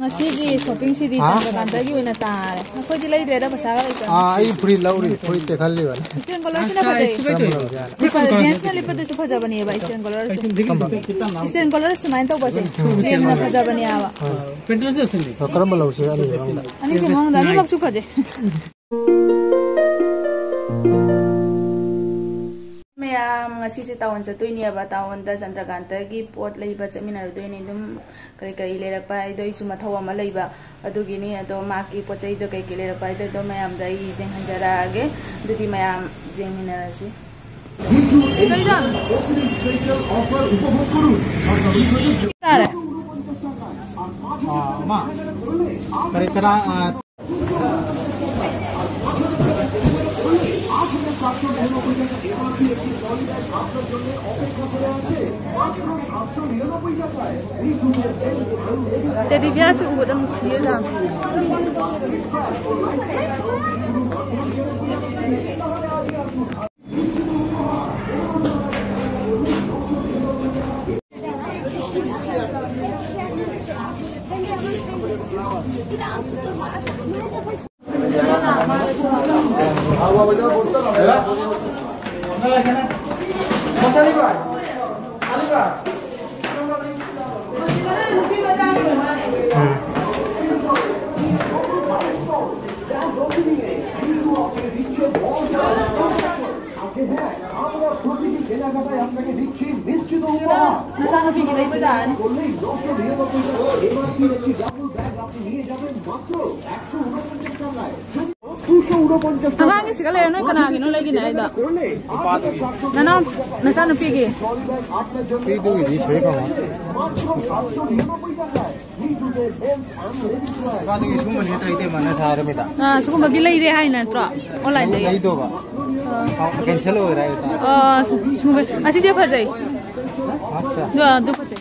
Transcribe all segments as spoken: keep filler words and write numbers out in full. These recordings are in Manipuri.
ꯉꯁꯤꯒꯤ ꯁꯣꯄꯤꯡꯁꯤꯗꯤ ꯍꯥ? ꯆꯟꯗ꯭ꯔꯀꯥꯟꯇꯒꯤ ꯑꯣꯏꯅ ꯇꯥꯔꯦ꯫ ꯑꯩꯈꯣꯏꯗꯤ ꯂꯩꯗ꯭ꯔꯦꯗ, ꯄꯩꯁꯥꯒ ꯂꯩꯇꯕꯅꯤ꯫ ꯑꯥ, ꯑꯩ ꯐꯨꯔꯤꯠ ꯂꯧꯔꯤ, ꯐꯨꯔꯤꯠ ꯇꯦꯛꯍꯜꯂꯤꯕꯅꯤ꯫ ꯏꯁꯇꯦꯟ ꯀꯣꯂꯔꯁꯤꯅ ꯐꯖꯩ꯫ ꯀꯔꯝꯕ ꯂꯧꯁꯦ ꯍꯥꯏꯅꯣ? ꯂꯤꯞꯄ-, ꯖꯦꯟꯁꯅ ꯂꯤꯞꯄꯗꯁꯨ ꯐꯖꯕꯅꯦꯕ, ꯏꯁꯇꯦꯟ ꯀꯣꯂꯔꯁꯨ꯫ ꯀꯔꯝꯕ? ꯏꯁꯇꯦꯟ ꯀꯣꯂꯔ ꯁꯨꯃꯥꯏꯅ ꯇꯧꯕꯁꯦ, ꯌꯥꯝꯅ ꯐꯖꯕꯅꯦꯕ꯫ ꯑꯥ꯫ ꯑꯗꯣ ꯀꯔꯝꯕ ꯂꯧꯁꯦ? ꯑꯅꯤꯁꯤ ꯃꯅꯨꯡꯗ ꯑꯅꯤꯃꯛꯁꯨ ꯐꯖꯩ꯫ ꯃꯌꯥꯝ, ꯉꯁꯤꯁꯦ ꯇꯥꯎꯟ ꯆꯠꯇꯣꯏꯅꯦꯕ꯫ ꯇꯥꯎꯟꯗ ꯆꯟꯗ꯭ꯔꯀꯥꯟꯇꯒꯤ ꯄꯣꯠ ꯂꯩꯕ ꯆꯠꯃꯤꯟꯅꯔꯨꯗꯣꯏꯅꯦ꯫ ꯑꯗꯨꯝ ꯀꯔꯤ ꯀꯔꯤ ꯂꯩꯔꯛꯄ ꯍꯥꯏꯗꯣ ꯑꯩꯁꯨ ꯃꯊꯧ ꯑꯃ ꯂꯩꯕ ꯑꯗꯨꯒꯤꯅꯤ꯫ ꯑꯗꯣ ꯃꯥꯒꯤ ꯄꯣꯠ ꯆꯩꯗꯣ ꯀꯩ ꯀꯩ ꯂꯩꯔꯛꯄ ꯍꯥꯏꯗꯣ ꯑꯗꯣ ꯃꯌꯥꯝꯗ ꯑꯩ ꯌꯦꯡꯍꯟꯖꯔꯛꯑꯒꯦ꯫ ꯑꯗꯨꯗꯤ ꯃꯌꯥꯝ ꯌꯦꯡꯃꯤꯟꯅꯔꯁꯤ꯫ ꯀꯩꯗ? ꯇꯥꯔꯦ꯫ ꯑꯥ, ꯑꯃ, ꯀꯔꯤ ꯀꯔꯥ, ꯑꯥ, ꯇꯦꯗꯤ ꯕꯤꯌꯥꯔꯁꯤ ꯎꯕꯗ ꯅꯨꯡꯁꯤꯌꯦ ꯌꯥꯝ꯫ ꯑꯉꯥꯡꯒꯤꯁꯤꯒ ꯂꯩꯔꯦ, ꯅꯣꯏ ꯀꯅꯥꯒꯤꯅꯣ ꯂꯩꯒꯤꯅꯦ ꯑꯩꯗꯣ? ꯅꯅꯥꯎ, ꯅꯆꯥꯅꯨꯄꯤꯒꯤ? ꯅꯨꯄꯤꯗꯨꯒꯤꯗꯤ ꯁꯣꯏ ꯐꯪꯉꯣꯏ꯫ ꯅꯨꯄꯥꯗꯨꯒꯤ ꯁꯨꯝꯕ ꯂꯩꯇ꯭ꯔ ꯏꯇꯩꯃꯅ ꯊꯥꯔꯝꯃꯤꯗ꯫ ꯑꯥ, ꯁꯤꯒꯨꯝꯕꯒꯤ ꯂꯩꯔꯦ ꯍꯥꯏ ꯅꯠꯇ꯭ꯔꯣ? ꯑꯣꯟꯂꯥꯏꯟꯗꯒꯤ? ꯂꯩꯗꯧꯕ꯫ ꯑꯥ꯫ ꯑꯥ, ꯀꯦꯟꯁꯦꯜ ꯑꯣꯏꯔꯦ ꯍꯥꯏꯕ ꯇꯥꯔꯦ꯫ ꯑꯥ, ꯁꯤ-, ꯁꯤꯒꯨꯝꯕ-, ꯑꯁꯤꯁꯦ ꯐꯖꯩ꯫ ꯑꯠꯆꯥ꯫ ꯑꯗꯨ, ꯑꯗꯨ ꯐꯖꯩ꯫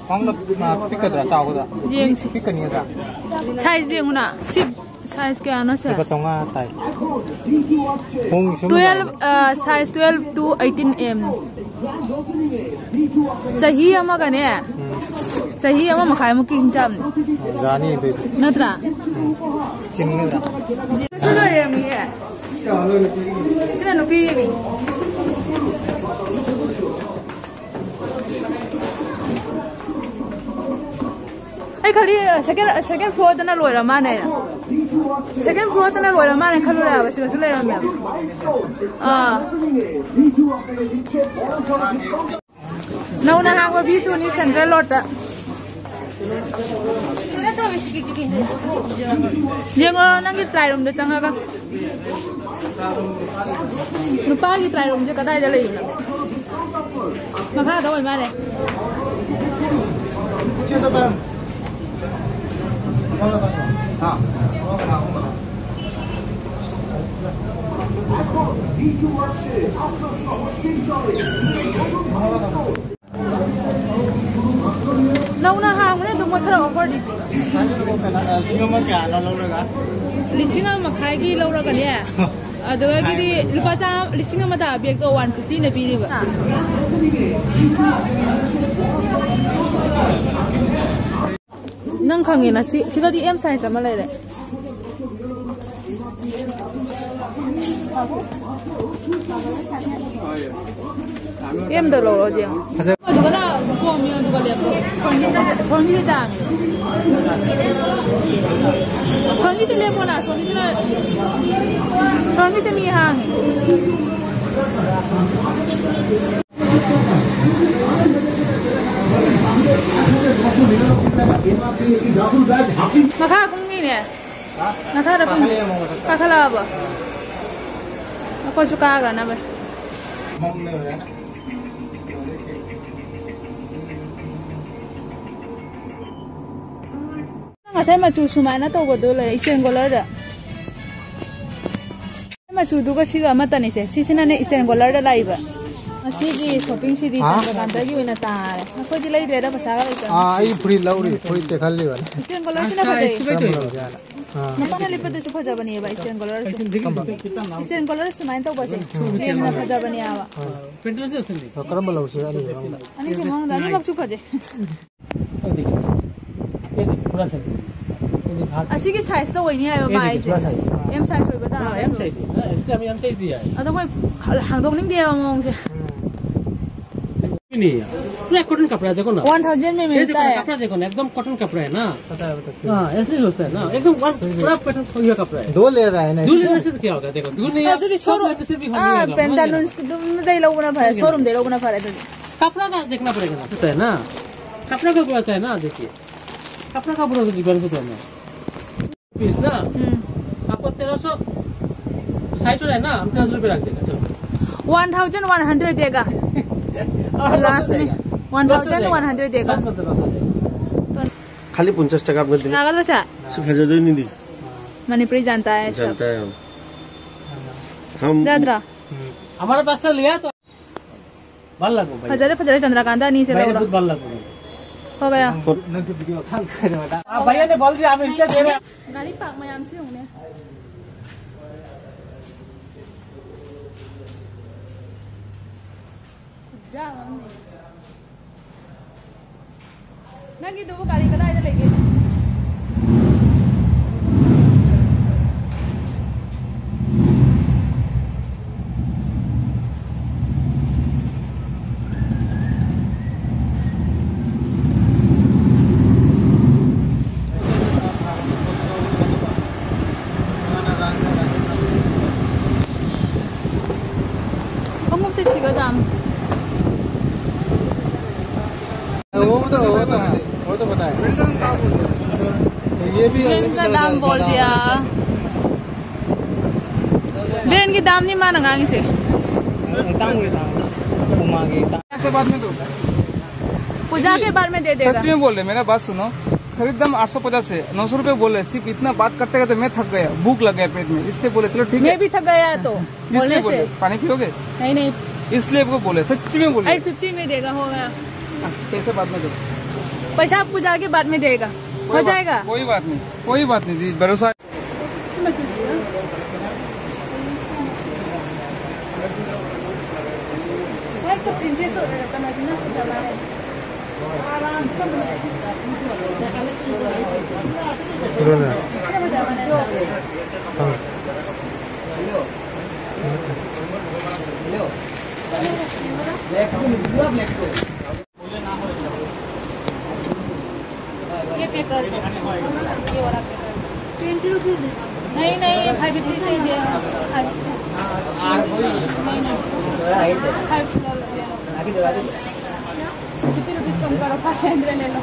ꯈ꯭ꯋꯥꯡꯅ, ꯑꯥ, ꯄꯤꯛꯀꯗ꯭ꯔꯥ, ꯆꯥꯎꯒꯗ꯭ꯔꯥ? ꯌꯦꯡꯁꯤ꯫ ꯄꯤꯛꯀꯅꯤꯗ꯭ꯔꯥ? ꯁꯥꯏꯖ ꯌꯦꯡꯉꯨꯅ꯫ ꯁꯤ Size ꯀꯌꯥꯅꯣ ꯁꯦ? ꯂꯨꯄꯥ ꯆꯥꯝꯃꯉꯥ ꯇꯥꯏ꯫ ꯍꯣꯡꯁꯨ ꯇ꯭ꯋꯦꯜꯐ, ꯅꯨꯡꯉꯥꯏꯕ꯫ ꯑ, size twelve to eighteen M꯫ ꯆꯍꯤ ꯑꯃꯒꯅꯦ, ꯎꯝ꯫ ꯆꯍꯤ ꯑꯃ ꯃꯈꯥꯏꯃꯨꯛꯀꯤ ꯍꯤꯡꯆꯥꯕꯅꯦ꯫ ꯌꯥꯅꯤ ꯑꯗꯨꯏꯗꯤ꯫ ꯅꯠꯇ꯭ꯔꯥ? ꯎꯝ꯫ ꯆꯤꯡꯅꯗ꯭ꯔꯥ? ꯁꯤꯁꯨ ꯂꯩꯔꯝꯃꯤꯌꯦ꯫ ꯁꯤꯅ ꯅꯨꯄꯤꯒꯤꯅꯤ꯫ ꯑꯩ ꯈꯜꯂꯤ second, second floorꯗꯅ ꯂꯣꯏꯔ ꯃꯥꯅꯦ꯫ Second floorꯗꯅ ꯂꯣꯏꯔ ꯃꯥꯅꯦ ꯈꯜꯂꯨꯔꯦ ꯍꯥꯏꯕ, ꯁꯤꯒꯁꯨ ꯂꯩꯔꯝꯃꯦꯕ꯫ ꯑꯥ꯫ ꯅꯧꯅ ꯍꯥꯡꯕ B twoꯅꯤ Central Roadꯇ꯫ ꯌꯦꯡꯉꯣ, ꯅꯪꯒꯤ try roomꯗ ꯆꯪꯉꯒ꯫ ꯅꯨꯄꯥꯒꯤ try roomꯁꯦ ꯀꯗꯥꯏꯗ ꯂꯩꯔꯤꯅꯣ? ꯃꯈꯥꯗ ꯑꯣꯏ ꯃꯥꯜꯂꯦ꯫ ꯅꯧꯅ ꯍꯥꯡꯕꯅꯦ, ꯑꯗꯨꯝ ꯃꯣꯏ ꯈꯔ offerꯗꯤ ꯄꯤ꯫ ꯂꯤꯁꯤꯡ ꯑꯃ ꯀꯌꯥꯅꯣ ꯂꯧꯔꯒ? ꯂꯤꯁꯤꯡ ꯑꯃ ꯃꯈꯥꯏꯒꯤ ꯂꯧꯔꯒꯅꯦ, ꯑꯗꯨꯗꯒꯤꯗꯤ ꯂꯨꯄꯥ ꯆꯥꯝꯃ, ꯂꯤꯁꯤꯡ ꯑꯃ ꯇꯥꯕ bagꯇꯣ one fiftyꯅ ꯄꯤꯔꯤꯕ꯫ ꯅꯪ ꯈꯪꯉꯦꯅ, ꯁꯤ, ꯁꯤꯗꯗꯤ M size ꯑꯃ ꯂꯩꯔꯦ꯫ Mꯗ ꯂꯧꯔꯣ, ꯌꯦꯡꯉꯣ꯫ ꯐꯖ- ꯑꯗꯨꯒꯅ ꯇꯣꯝ, ꯌꯦꯡꯉꯣ, ꯑꯗꯨꯒ ꯂꯦꯞꯄꯣ꯫ ꯁꯣꯝꯒꯤꯁꯤꯅ, ꯁꯣꯝꯒꯤꯁꯦ ꯆꯥꯡꯉꯦ꯫ ꯁꯣꯝꯒꯤꯁꯦ ꯂꯦꯞꯄꯣꯅ, ꯁꯣꯝꯒꯤꯁꯤꯅ, ꯁꯣꯝꯒꯤꯁꯦ ꯃꯤ ꯍꯥꯡꯉꯦ꯫ ꯃꯈꯥ ꯀꯨꯝꯅꯤꯅꯦ꯫ ꯃꯈꯥꯗ ꯀꯨꯝ-, ꯀꯥꯈꯠꯂꯛꯑꯕꯣ? ꯑꯩꯈꯣꯏꯁꯨ ꯀꯥꯈ꯭ꯔꯅꯕ꯫ ꯉꯁꯥꯏ ꯃꯆꯨ ꯁꯨꯃꯥꯏꯅ ꯇꯧꯕꯗꯣ ꯂꯩ, ꯏꯁꯇꯦꯟ ꯀꯣꯂꯔꯗ꯫ ꯃꯆꯨꯗꯨꯒ ꯁꯤꯒ ꯑꯃꯠꯇꯅꯤꯁꯦ꯫ ꯁꯤꯁꯤꯅꯅꯦ ꯏꯁꯇꯦꯟ ꯀꯣꯂꯔꯗ ꯂꯥꯛꯏꯕ꯫ ꯉꯁꯤꯒꯤ ꯁꯣꯄꯤꯡꯁꯤꯗꯤ ꯍꯥ? ꯆꯟꯗ꯭ꯔꯀꯥꯟꯇꯒꯤ ꯑꯣꯏꯅ ꯇꯥꯔꯦ꯫ ꯑꯩꯈꯣꯏꯗꯤ ꯂꯩꯗ꯭ꯔꯦꯗ, ꯄꯩꯁꯥꯒ ꯂꯩꯇꯕꯅꯤ꯫ ꯑꯥ, ꯑꯩ ꯐꯨꯔꯤꯠ ꯂꯧꯔꯤ, ꯐꯨꯔꯤꯠ ꯇꯦꯛꯍꯜꯂꯤꯕꯅꯤ꯫ ꯏꯁꯇꯦꯟ ꯀꯣꯂꯔꯁꯤꯅ ꯐꯖꯩ꯫ ꯀꯔꯝꯕ ꯂꯧꯁꯦ ꯍꯥꯏꯅꯣ? ꯃꯄꯥꯟꯅ ꯂꯤꯠꯄꯗꯁꯨ ꯐꯖꯕꯅꯦꯕ ꯏꯁꯇꯦꯟ ꯀꯣꯂꯔꯁꯨ꯫ ꯏꯁꯇꯦꯟ ꯀꯣꯂꯔ ꯁꯨꯃꯥꯏꯅ ꯇꯧꯕꯁꯦ ꯌꯥꯝꯅ ꯐꯖꯕꯅꯦꯕ꯫ ꯑꯅꯤꯁꯦ ꯃꯑꯣꯡꯗ ꯑꯅꯤꯃꯛꯁꯨ ꯐꯖꯩ꯫ ꯑꯁꯤꯒꯤ ꯁꯥꯏꯖꯇ ꯑꯣꯏꯅꯤ ꯍꯥꯏꯕ ꯃꯥ ꯍꯥꯏꯁꯦ꯫ ꯑꯦꯝ ꯁꯥꯏꯖ ꯑꯣꯏꯕ ꯇꯥꯔꯒꯁꯨ꯫ ꯑꯗꯣ ꯃꯣꯏ ꯍꯥꯡꯗꯣꯛꯅꯤꯡꯗꯦꯕ ꯃꯑꯣꯡꯁꯦ꯫ नहीं है, पूरा कॉटन कपड़ा है, देखो ना। वन थाउजेंड में ये देखो मिलता ना, है। कपड़ा देखो ना, एकदम कॉटन कपड़ा है ना। पता है, पता है। हाँ, ऐसे ही होता है ना, एकदम वन, पूरा पैटर्न हुआ कपड़ा है। दो ले रहा है ना दो इसको? लेने से तो क्या होगा? देखो, दो नहीं, हाँ, आप तो सब शोरूम, लेने से भी हाँ, होगा, पेंटालून समझ रहे ना? इसको तुम नहीं लोगों ना भाई, शोरूम दे लोगों ना भाई, तुझे। कपड़ा का देखना पड़ेगा ना, होता है ना, कपड़ा का बुरा होता है ना, देखिए, कपड़ा का बुरा होता है, डिफरेंस होता है ना। पीस ना, हम्म। आपको तेरह सौ साइड हो रहा है ना, हम तेरह सौ रुपये रख देगा, चलो। वन थाउजेंड वन हंड्रेड देगा। और लास्ट में वन थाउजेंड वन हंड्रेड देगा। बस, मतलब, बस हो जाएगा। तो खाली पचास टका आपको देना। लागत बचा। सिर्फ हजार दे नहीं दी। मणिपुरी जानता है सब। जानता है हम। हम ज्यादा। हमारे पास से लिया तो ভাল লাগবো ভাই। फजर फजर चंद्रकांता नहीं से भाई, लग रहा। बहुत ভাল লাগবো। हो गया। आप भैया ने बोल दिया, हम इससे दे रहे हैं। गाड़ी पार्क में हमसे होने। जा, मम्मी। ꯅꯪꯒꯤꯗꯨꯕꯨ ꯒꯥꯔꯤ ꯀꯗꯥꯏꯗ ꯂꯩꯒꯦ? ꯈꯣꯡꯎꯞꯁꯦ ꯁꯤꯒ ꯌꯥꯝ वो तो, वो तो है, वो तो पता है। तो ये भी है, ये भी का दाम बोल दिया। ब्रेन की दाम नहीं माना गांगी से। से बाद में दो। पूजा के बाद में दे देगा। सच में बोल रहे, मेरा बात सुनो। खरीद दाम आठ सौ पचास है, नौ सौ रुपये बोले, सिर्फ इतना बात करते करते मैं थक गया, भूख लग गया पेट में, इसलिए बोले चलो ठीक है। मैं भी थक गया तो। इसलिए बोले, पानी पियोगे? नहीं, नहीं। इसलिए आपको बोले, सच्ची में बोले। एट फिफ्टी में देगा, हो गया। हाँ, पैसे बाद में दो। पैसा आप पूजा के बाद में देगा। हो जाएगा। कोई बात नहीं, कोई बात नहीं जी, भरोसा। इसमें चूज किया। भाई, तो प्रिंसेस हो गया, तो नजमा को जमा है। आराम से बनाया। हेलो। हेलो। ब्लैक को, पूरा ब्लैक को। ये पे कर दो। ये वाला पे कर दो। ट्वेंटी रुपीज दे। नहीं, नहीं, ये फाइव फिफ्टी से ही दे। Five fifty. नहीं, नहीं। फाइव फिफ्टी ले लो। फिफ्टी रुपीज कम करो, फाइव हंड्रेड ले लो।